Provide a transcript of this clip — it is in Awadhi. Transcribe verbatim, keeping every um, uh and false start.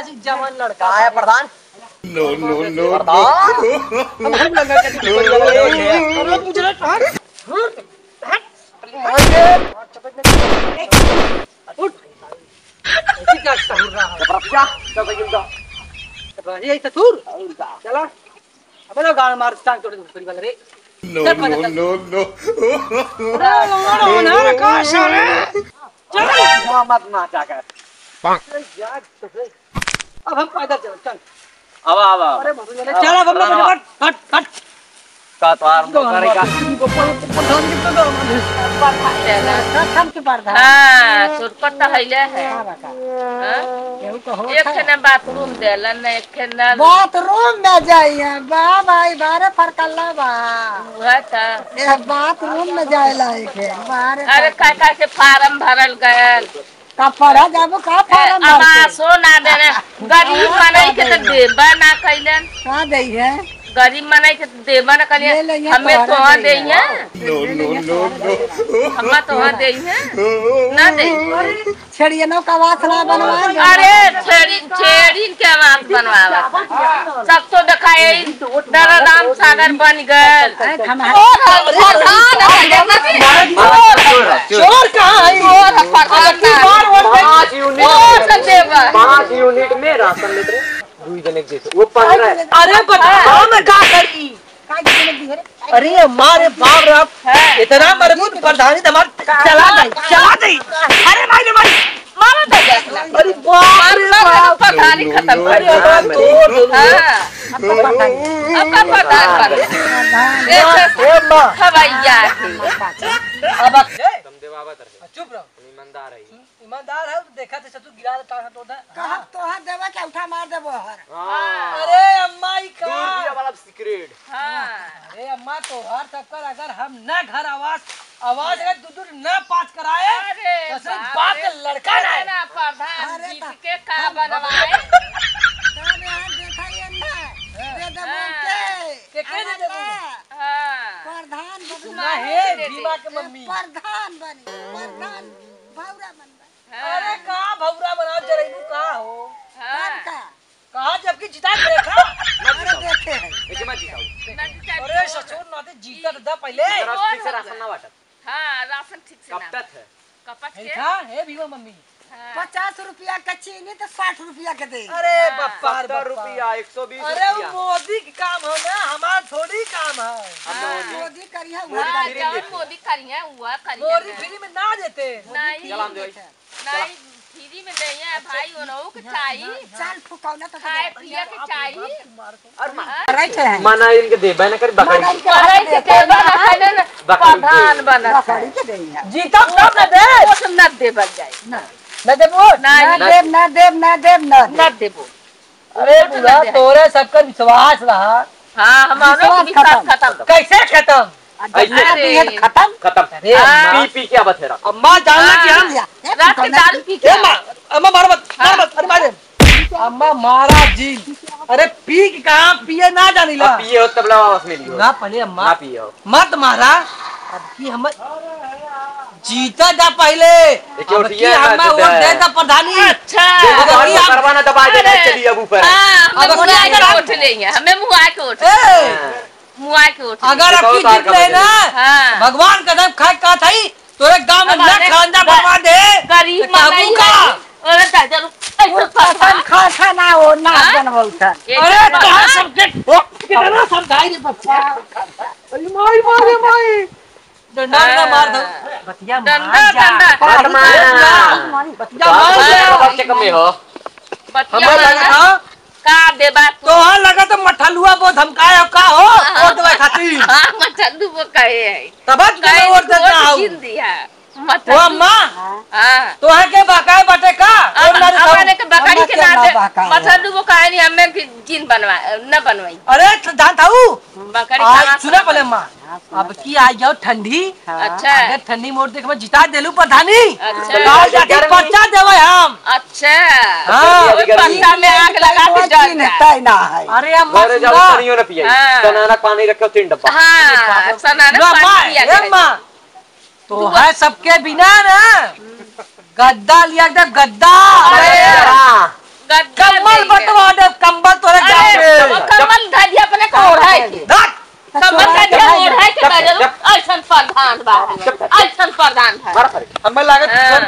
जवान लड़का है प्रधान। No, no, no, प्रधान। No। हम लंगर के पीछे पड़ गए। अरे, मुझे ना, हट, हट, हट। उठ। ऐसी क्या टहुर रहा है? चपरासी, चल, चल, चल। चपरासी, यही ससुर। चला। अबे लो, गाड़ मार, टांग तोड़ दे, वाला रे। No, चल, no, चल। No, no। अरे, लंगड़ा होना रे, का सारे? चल। माँ मत ना जाकर। अब हम पैदल चल, चल। अब, अब, अब। अरे, मधु, चल, अब हम लोग हट, हट, हट। का तोहार नौकर है का? प्रधान के प्रधान। हाँ, सुरकत तो हइले है। का बता? हाँ? केहू का होत एक है? ठे ना बाथरूम देलन, ना एक ठे ना। बाथरूम में जाइए, बा भाई, बारे फरकल्ला बा। उहे त। ए, बाथरूम में जाए लायक है, बारे अरे, फरकल्ला। का, का के फार्म भरल गयल। का पढ़ा जाबो, का ए, फार्म भर के? आवासो ना देने। गरीब आवास मनई का के तो देंगे? देबा ना कइलन। का देई है? गरीब मनई के तो देबा ना कइलन। ले लेंगे हमें तोहरा तो देंगे। देई है। No, no, no, no। हमें तोहरा देई है। ना देई। छेड़ियनो का आवास ना बनवा दे। अरे, छेड़ी, छेड़िन के आवास बनवावा। सब तो देखा, यही डरा राम सागर बन गए। अरे, हम ओ, प्रधान है, चोर, चोर। चोर कहाँ है? चोर है, प्रधान ना। पाँच यूनिट, चोर है, देवा। पाँच यूनिट में राशन लेते रहे, दो जने के जैसे। वो पन्द्रह है। अरे, बताओ मैं का करी? का गिरने दी है रे? अरे, अम्मा रे, बाप रे, आप हाँ। इतना मजबूत प्रधानी तो हमार चला जाई, चला जाई। अरे, माई रे, माई। मारा था जैसे। अरे, बाप रे, मारा था, बाप। प्रधानी खत्म कर अरे, दिया। बाप, तोड़ दो। हाँ। आपका प्रधान बन गया। एक ए, अम्मा। हवैया है। अब आप ए, तुम देवावत रहे। चुप रहो। तुम ईमानदार है। ईमानदार है, तो देखा थे, सब तू गिरा देता है, तो दे। कहा तोहार देवा के उठा मार देबो हर। हाँ। अरे अम्मा, ई का? दो रुपया वाला सिगरेट। हाँ। अरे अम्मा, तोहार सबकर अगर हम ना घर आवास, आवास अगर दू दू ना पास कराए, अरे तो सिर्फ बाप बाप रे, के लड़का ना है। इतना प्रधान अरे जीत ता-, के का हम बनवाए? तब यहाँ देखा ये ना, हाँ। दे दे बोल हाँ। के। के, के दे दे बोल? हाँ। प्रधान बनवा। सुना है, दे दे। भीमा के मम्मी। प्रधान बनी, प्रधान भौरा बनवा। हाँ। अरे का भौरा बनाओ, जरैबू का हो? हाँ। तब का? कहा जबकि जिता के देखा। अरे देखे हैं। एके मत जिताओ। ना जिताई अरे तो ससुर ना दे, जीता तो दा पहले। जरा ठीक से राशन ना बांटत। हाँ, राशन ठीक से ना। कपटत है। कपट है के? का? हे भीमा मम्मी। हाँ। पचास रुपया का चीनी तो साठ रुपया के दे। अरे हाँ। बप्पा रे सत्तर बप्पा। रुपया, एक सौ बीस अरे वो रुपया। मोदी के काम हो ना, हमार थोड़ी काम है। अब हाँ। मोदी मोदी करिया, हाँ, मोदी फ्री में जौन देते। मोदी करिया, हुआ करिया मोदी ना। फ्री में ना देते। नहीं। चला, हम जाई। नहीं, फ्री में नहीं है भाई, उन्हों के चाहिए। चल फुकौना तो खाए पिए के चाहिए। अरे हाँ? करे के है। मना इनके देबे ना करी, बकरी। मना इनके करे के देबे ना करे ना। बकरी प्रधान के। बना बकरी के देंगे। जीता तब ना दे। वोट ना देबल जाए। ना। ना देबो? ना, ना ना। देब, ना देब, ना देब, ना देब। ना देबो। अरे वोट ना बूढ़ा, दे। तोरे सबकर विश्वास रहा। हाँ, हमारो विश्वास विश्वास खत्म। खत्म। कैसे खत्म? आ, जब ऐसे। ना दिए तो खत्म। खत्म। अरे हाँ। अम्मा। पी, पी के आवत है रात। अम्मा, जान ले कि हाँ। हम रात के दारू पी के ए माँ, आवत। अम्मा, मारो मत, मारो हाँ। मत, अरे मारे। अम्मा, मारा जी। अरे पी के कहाँ पिए ना जानी ला। अब पिए हो तब ला वापस मिली हो। ना पहले अम्मा। ना पिए हो। मत मारा। अब की हम जीता जा पहले। देखिए, अब उठिए की ना, हम जीता वोट है। दे दा प्रधानी। अच्छा। देखो, अब तो की हम हम करवा ना दबा देना, अरे। चलिए अब ऊपर। हाँ, हमें अब मुआ की के हम वोट लेंगे, हमें मुआ के वोट ए। हाँ। मुआ के वोट लेंगे। अगर अब की जीत गए ना, हाँ। भगवान कसम खाए का था ही, तोरे गांव में अब ना अरे खांजा ग-, बनवा दे, गरीब तो काबू मनई का? है। अरे दादा, रुक, ऐसे वो पता कसम खा खा ना हो, ना हाँ? बनवल था। ये अरे बात तोहार है। सबके कितना समझाई रे बच्चा। अरे माई, मारे माई। डंडा ना मार दो। हाँ। बतिया डंडा, मान जा। डंडा। बतिया मान जा। बतिया मान जा। बच्चे कम में हो। बतिया हमें मान लगा जा। था, का देबा तू? तोहार लगा तो मठलुआ बहुत धमकाए हो का हो? हाँ। वोट देवे खातिर। हाँ, मठलू वो कहे है। तब आज कहे तुम्हें वोट देता वोट हूँ। छीन दिया। मठलू। वो अम्मा, हाँ। तोहे के बहकाए बाटे का? अब, वोट ना देता अब हूँ। आने के बकरी के ना दे, बहकाए। मठलू वो कहे नहीं, हमें कि जिन बनवा, न बनवाई। अरे, तो जानता हूँ। बकरी आज कहाँ से सुना पहले बनवाई? अम्मा, अब की आ जाओ ठंडी। हाँ। अच्छा। अगर ठंडी मोड़ देख में जिता देलू प्रधानी। अच्छा। तो आज जाके पर्चा देवे हम। अच्छा। हाँ। ओए पर्चा में आग लगा के जल जाए। अरे अम्मा घरे जाओ, सुना। पानियो ना पियाई। हाँ। तो नाना पानी रखे हो तीन डब्बा। हाँ, सनाना ना, पानी अम्मा, पिया ए करे। अम्मा, तो है सबके बिना ना। गद्दा लिया एकदम गद्दा। अरे, हाँ। गद्दा कम्बल प्रधान बा। चुप कर। ऐसन प्रधान है। मारा फरे। हमें लागत हाँ।